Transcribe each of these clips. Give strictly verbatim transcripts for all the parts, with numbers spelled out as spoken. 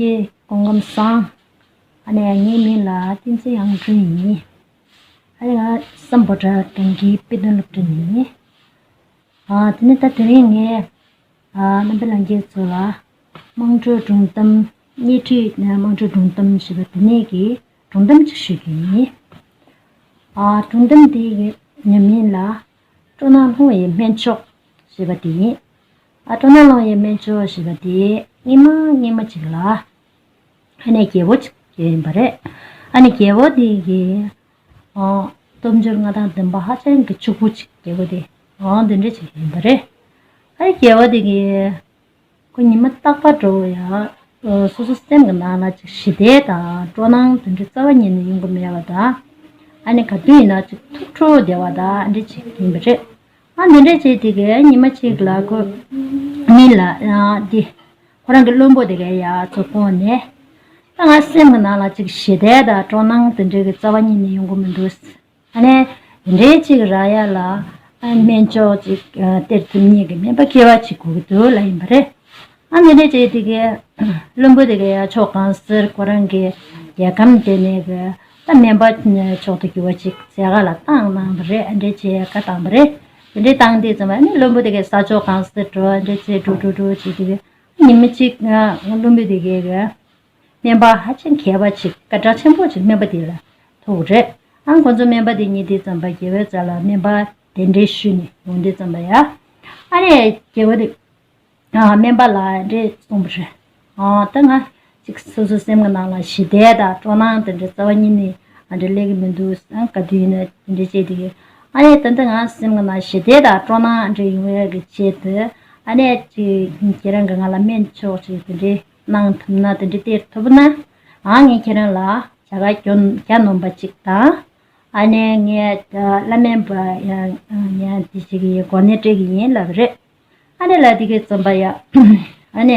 ཀྱེ། སྐུ་ཁམས་བཟང་། ཨ་ནི་ངའི་མིང་ལ་བསྟན་འཛིན་དབྱངས་སྒྲོན་ཡིན། ཨ་ནི་ང་སམ་བྷོ་ཊ་གྲོང་ཁྱེར་དཔེ་སྟོན་སློབ་གྲྭ་ནས་ཡིན། ཨ་དེ་ནས་ད་དེ་རིང་ངས་ཨ་རྣམ་པ་ལྷན་རྒྱས་ཚོ་ལ་དམངས་ཁྲོད་སྒྲུང་གཏམ། བརྙན་འཕྲིན་དམངས་ཁྲོད་སྒྲུང་གཏམ་ཞེས་པ་དེ་ནས་ཀྱི་སྒྲུང་གཏམ་ཅིག་ཞུ་རྒྱུ་ཡིན། ཨ་སྒྲུང་གཏམ་དེའི་མིང་ལ་སྤྲོ་སྣང་སློང་བའི་སྨན་མཆོག་ཞེས་པ་དེ་ཡིན། ཨ་སྤྲོ་སྣང་སློང་བའི་སྨན་མཆོག་ཞེས་པ་དེ་སྔོན་མ་སྔོན་མ་ཅིག་ལ་ཨ་ནི་རྒྱལ་པོ་ཅིག་ཡོད་ཡིན་པ་རེད། ཨ་ནི་རྒྱལ་པོ་དེ་གི་ཨ་སྟོབས་འབྱོར་མངའ་ཐང་ལྡན་པ་ཧ་ཅང་གི་ཕྱུག་པོ་ཅིག་རྒྱལ་པོ་དེ་ཨ་དེ་འདྲ་ཅིག་ཡིན་པ་རེད། ཨ་ནི་རྒྱལ་པོ་དེ་གི་ཁོ་ཉི་མ་རྟག་པར་འགྲོ་བ་ཡ། སོ་སོ་སེམས་ཀྱི་ནང་ལ་ཅིག་ཞི་བདེ་དང་སྤྲོ་སྣང་དེ་འདྲ་རྩ་བ་ཉིད་ནས་ཡོང་གི་མེད་པ་དང་། ཨ་ནི་ག་དུས་ཡིན་ན་ཅིག་ཐུགས་ཁྲོ་བདེ་བ་དང་འདྲ་ཅིག་ཡིན་པ་རེད། ཨ་འདི་འདྲ་བྱས་དེ་གའི་ཉི་མ་གཅིག་ལ་ཁོ་མི་ལ་ཡང་འདི་ཁོ་རང་གི་བློན་པོ་དེ་གའི་ཡ་ཚོ་ཁོང་ནས། ད་ང་སེམས་ཀྱི་ནང་ལ་ཅིག་ཞི་བདེ་དང་སྤྲོ་སྣང་དེ་འདྲ་གི་རྩ་བ་ཉིད་ནས་ཡོང་གི་མི་འདུག་ཨ་ནི་དེ་འདྲའི་ཅིག་རག་ཡ་ལ་ཨ་སྨན་མཆོག་ཅིག་ཨ་སྟེར་ཐུབ་མཁན་གྱི་སྨན་པ་མཁས་པ་ཅིག་དགོས་ཀྱི་འདུག་ལབ་ཡིན་པ་རེད། ཨ་ནི་འདི་འདྲ་བྱས་དེ་གའི་བློན་པོ་དེ་གའི་ཡ་ཕྱོགས་གང་སར་ཁོ་རང་གི་རྒྱལ་ཁམས་དེ་ནས་གི་ད་སྨན་པ་མཆོག་ཏུ་གྱུར་པ་ཅིག་མཛད་ག་ལ་བཏང་གནང་བ་རེད། ཨ་འདྲ་བྱས་བཀའ་བཏང་བ་རེད། དེ་འདྲ་བཏང་དུས་ཙམ་པ་ཨ་ནི་བློན་པོ་དེ་གའི་ས་ཕྱོགས་གང་སར་འགྲོ། ཨ་འདྲ་བྱས་འགྲོ་འགྲོ་འགྲོ་བྱས་དེ་གའི་ཉི་མ་གཅིག་ང་བློན་པོ་དེ་གའི་གི་སྨན་པ་ཧ་ཅང་མཁས་པ་ཅིག་སྐད་གྲགས་ཆེན་པོ་ཅིག་སྨན་པ་དེ་ལ་ཐུག་རེད། ཨང་ཁོ་ཚོ་སྨན་པ་དེ་གཉིས་དེ་ཙམ་པ་རྒྱལ་པོའི་རྩ་ལ་སྨན་པ་གདན་འདྲེན་ཞུས་ནས་ཡོང་དུས་ཙམ་པ་ཡ། ཨ་ནི་རྒྱལ་པོ་དེ་ཨ་སྨན་པ་ལ་འདྲེ་གསུངས་པ་རེད། ཨ་ད་ང་ཅིག་སོ་སོའི་སེམས་ཀྱི་ནང་ལ་ཞི་བདེ་དང་སྤྲོ་སྣང་དེ་འདྲ་རྩ་བ་ཉིད་ནས་ཨ་འདྲ་སླེབས་ཀྱི་མི་འདུག་ཨ་ག་དུས་ཡིན་ན་དེ་འདྲ་བྱས་དེ་གི་ཨ་ནི་ད་ལྟ་ང་སེམས་ཀྱི་ནང་ཞི་བདེ་དང་སྤྲོ་སྣང་འདྲ་ཡོང་ཡ་གི་ཆེད་དུ་ཨ་ནི་ཅིག་ཁྱེད་རང་གི་ང་ལ་སྨན་མཆོག་ཅིག་དེ་འདྲའི་གནང་ཐུབ་ན་དེ་འདྲ་སྟེར་ཐུབ་ན་ཨ་ངས་ཁྱེད་རང་ལ་བྱ་དགའ་གྱོན་བརྒྱ་ནོམ་པ་ཅིག་དང་། ཨ་ནི་ངས་བླ་སྨན་པ་ཡང་ཡང་དེ་ཅིག་གི་གོ་གནས་སྤྲད་ཀྱི་ཡིན་ལབ་རེད། ཨ་ནི་ལ་དེ་གའི་རྩོམ་པ་ཡ། ཨ་ནི་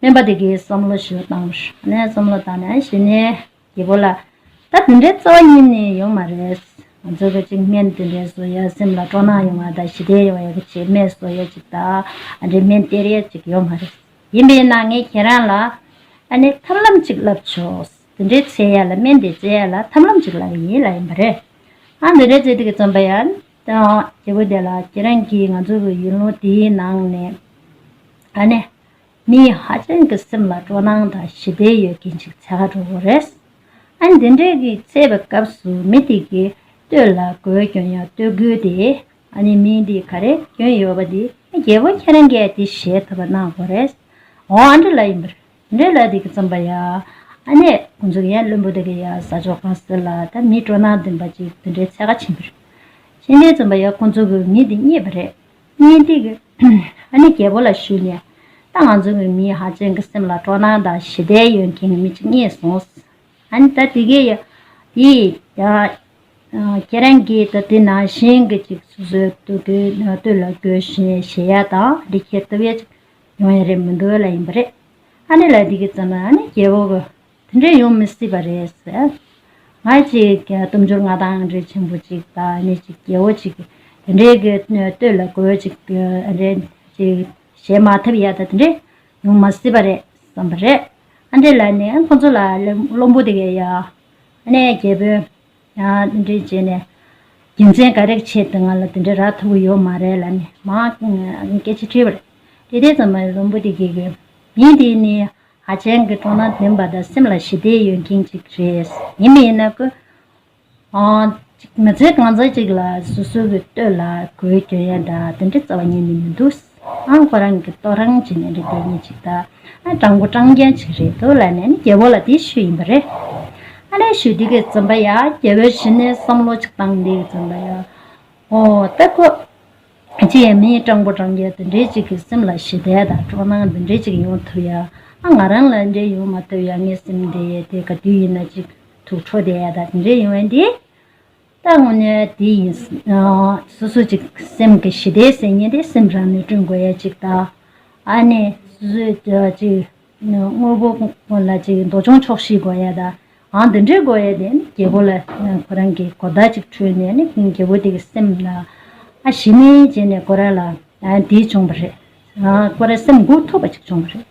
སྨན་པ་དེ་གའི་བསམ་བློ་ཞིག་བཏང་། ཨ་ནི་བསམ་བློ་བཏང་ནས་གཞི་ནས་རྒྱལ་པོ་ལ་ད་དེ་འདྲའི་རྩ་བ་ཉིད་ནས་ཡོང་མ་རེད། ང་ཚོ་གི་ཅིག་སྨན་དེ་འདྲའི་བཟོ་ཡ་སེམས་ལ་སྤྲོ་སྣང་ཡོང་བ་དང་ཞི་བདེ་ཡོང་ཡ་གི་ཆེད་སྨན་བཟོ་ཡ་ཅིག་དང་ཨ་འདྲའི་སྨན་སྟེར་ཡ་ཅིག་ཡོད་མ་རེད། ཡིན་པས་ན་ངས་ཁྱེད་རང་ལ་ཨ་ནི་ཐབས་ལམ་ཅིག་བསླབ་ཆོག་དེ་འདྲའི་འཚོལ་ཡ་ལ་སྨན་དེ་བཙལ་ཡ་ལ་ཐབས་ལམ་ཅིག་བསླབ་ཡིན་ལབ་ཡིན་པ་རེད། ཨ་འདི་འདྲའི་བཙལ་དུས་ཀྱི་རྩོམ་པ་ཡ། ད་རྒྱལ་པོ་དེ་ལ་ཁྱེད་རང་གིས་ང་ཚོ་གི་ཡུལ་ལུང་དེའི་ནང་ནས་ཨ་ནི་མི་ཧ་ཅང་གི་སེམས་ལ་སྤྲོ་སྣང་དང་ཞི་བདེ་ཡོད་མཁན་ཅིག་འཚོལ་ག་འགྲོ་དགོས་རེད། ཨ་ནི་འདི་འདྲའི་གི་འཚོལ་བའི་སྐབས་སུ་མི་དེ་གི་སྟོད་ལ་གོས་གྱོན་ཡ་སྟོད་གོས་དེ། ཨ་ནི་མི་འདིས་ག་རེ་གྱོན་ཡོད་པ་འདི་རྒྱལ་པོ་ཁྱེད་རང་གིས་འདི་བཞེས་ཐུབ་པ་གནང་དགོས་རེད། འོ་ཨ་འདྲ་ལབ་ཡིན་པ་རེད། འདྲ་ལབ་དེ་གི་རྩོམ་པ་ཡ། ཨ་ནི་ཁོང་ཚོ་གི་ཡ་བློན་པོ་དེ་གི་ཡ་ས་ཕྱོགས་གང་སར་ལ་ད་མི་སྤྲོ་སྣང་ལྡན་པ་ཅིག་དེ་འདྲའི་འཚོལ་ག་ཕྱིན་པ་རེད། ཕྱིན་དེ་རྩོམ་པ་ཡ་ཁོང་ཚོ་གི་མི་འདི་རྙེད་པ་རེད། རྙེད་དེ་གི་ཨ་ནི་རྒྱལ་པོ་ལ་ཞུས་ནས་ད་ང་ཚོ་གི་མི་ཧ་ཅང་གི་སེམས་ལ་སྤྲོ་སྣང་དང་ཞི་བདེ་ཡོད་མཁན་གི་མི་ཅིག་རྙེད་སོང་། ཨ་ནི་ད་དེ་གས་ཡ། དེ་ཡ། ཁྱེད་རང་གིས་ད་དེ་ནང་བཞིན་གྱི་ཅིག་སོ་སོའི་སྟོད་གོས་སྟོད་ལ་གོས་བཞེས་བཞེས་ཡ་དང་འདི་ཁྱེར་ཐུབ་ཡ་ཅིག་ཡོང་ཡ་རེད་མི་འདུག་ལབ་ཡིན་པ་རེད། ཨ་ནི་ལ་འདི་གི་ཙམ་ལ་ཨ་ནི་རྒྱལ་པོ་གི་དེ་འདྲས་ཡོང་མི་སྲིད་པ་རེད་ཟེར། ང་ཅིག་སྟོབས་འབྱོར་མངའ་ཐང་འདྲ་ཆེན་པོ་ཅིག་དང་ཨ་ནི་ཅིག་རྒྱལ་པོ་ཅིག་དེ་འདྲས་གི་སྟོད་ལ་གོས་ཅིག་ཨ་འདྲས་ཅིག་བཞེས་མ་ཐུབ་ཡ་ད་དེ་འདྲས། ཡོང་མ་སྲིད་པ་རེད་བསམ་པ་རེད། ཨ་འདྲས་ལབ་ནས་ཁོ་ཚོ་ལ་བློན་པོ་དེ་གས་ཡ། ཨ་ནས་རྒྱལ་པོས་ཡང་འདི་འདྲས་བྱས་ནས་རྒྱུ་མཚན་ག་རེ་བྱས་ཏེ་ང་ལ་དེ་འདྲས་རག་ཐུབ་ཀྱི་ཡོད་མ་རེད་ལབ་ནས་མར་སྐད་ཆ་དྲིས་པ་རེད། དེ་དུས་ཙམ་པ་བློན་པོ་དེ་གས་ཀྱིས་མི་དེ་ནི་ཧ་ཅང་གི་སྤྲོ་སྣང་ལྡན་པ་དང་སེམས་ལ་ཞི་བདེ་ཡོད་མཁན་ཅིག་རེད། ཡིན་མིན་ཡིན་ན་ཁོ། ཨང་། ཅིག་མི་ཚེ་གང་ཚེ་ཅིག་ལ་སོ་སོ་གི་སྟོད་ལ་གོས་གྱོན་ཡ་འདྲ་དེ་འདྲ་རྩ་བ་ཉིད་ནས་མི་འདུག་ཨང་། ཁོ་རང་གི་ལྟོ་རང་བྱས་ནས་འདྲ་བསྡད་མཁན་ཅིག་དང་། ཨ་སྤྲང་པོ་སྤྲང་རྐྱང་ཅིག་རེད་འདུག་ལབ་ནས་ནི་རྒྱལ་པོ་ལ་དེ་ཞུས་ཡིན་པ་རེད། ཨ་ནས་ཞུས་དུས་ཀྱི་རྩོམ་པ་ཡ་རྒྱལ་པོའི་གཞི་ནས་བསམ་བློ་ཅིག་བཏང་དུས་ཀྱི་རྩོམ་པ་ཡ། ཨོ་ད་ཁོ། ཅི་ཡང་མི་སྤྲང་པོ་སྤྲང་རྐྱང་དེ་འདྲའི་ཅིག་གི་སེམས་ལ་ཞི་བདེ་དང་སྤྲོ་སྣང་དེ་འདྲའི་ཅིག་ཡོང་ཐུབ་ཡ། ཨ་ང་རང་ལ་འདྲའི་ཡོང་མ་ཐུབ་ཡ་ངའི་སེམས་དེ་དེ་ག་དུས་ཡིན་ན་ཅིག་ཐུགས་ཁྲོ་བསྡད་ཡ་ད་དེ་འདྲའི་ཡོང་ཡ་འདི། ད་དངོས་གནས་དེ་ཡིན། སོ་སོ་ཅིག་སེམས་ཀྱི་ཞི་བདེ་ཟེར་མཁན་དེ་སེམས་རང་ནས་བསྐྲུན་དགོས་ཡ་ཅིག་དང་། ཨ་ནི་སོ་སོའི་ཅིག་དངོས་པོ་ལ་ཅིག་འདོད་ཆུང་ཆོག་ཤེས་དགོས་ཡ་དང་། ཨང་འདི་འདྲའི་དགོས་ཡ་དེ་ནི་རྒྱལ་པོ་ལ་ཁོ་རང་གི་གོ་བརྡ་ཅིག་འཕྲོད་ནས་ནི་རྒྱལ་པོ་དེ་གི་སེམས་ལ་ཨ་ཞི་མོལ་བྱས་ནས་ཁོ་རང་ལ་དེ་བྱུང་བ་རེད། ཁོ་རང་སེམས་འགུག་ཐུབ་པ་ཅིག་བྱུང་བ་རེད།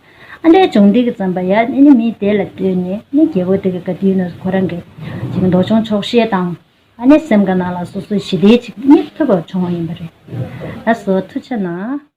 ཨ་འདྲའི་བྱུང་དུས་ཀྱི་ཙམ་པ་ཡ་ཨ་ནི་མི་དེ་ལ་ལྟོས་ནས་ནི་རྒྱལ་པོ་དེ་གི་ག་དུས་ནས་ཁོ་རང་གི་ཅིག་མདོ་ཆུང་ཆོག་ཤེས་དང་། ཨ་ནི་སེམས་ཀྱི་ནང་ལ་སོ་སོའི་ཞི་བདེ་ཅིག་རྙེད་ཐུབ་པ་བྱུང་བ་ཡིན་པ་རེད། ལགས་སོ། ཐུགས་རྗེ་གནང་།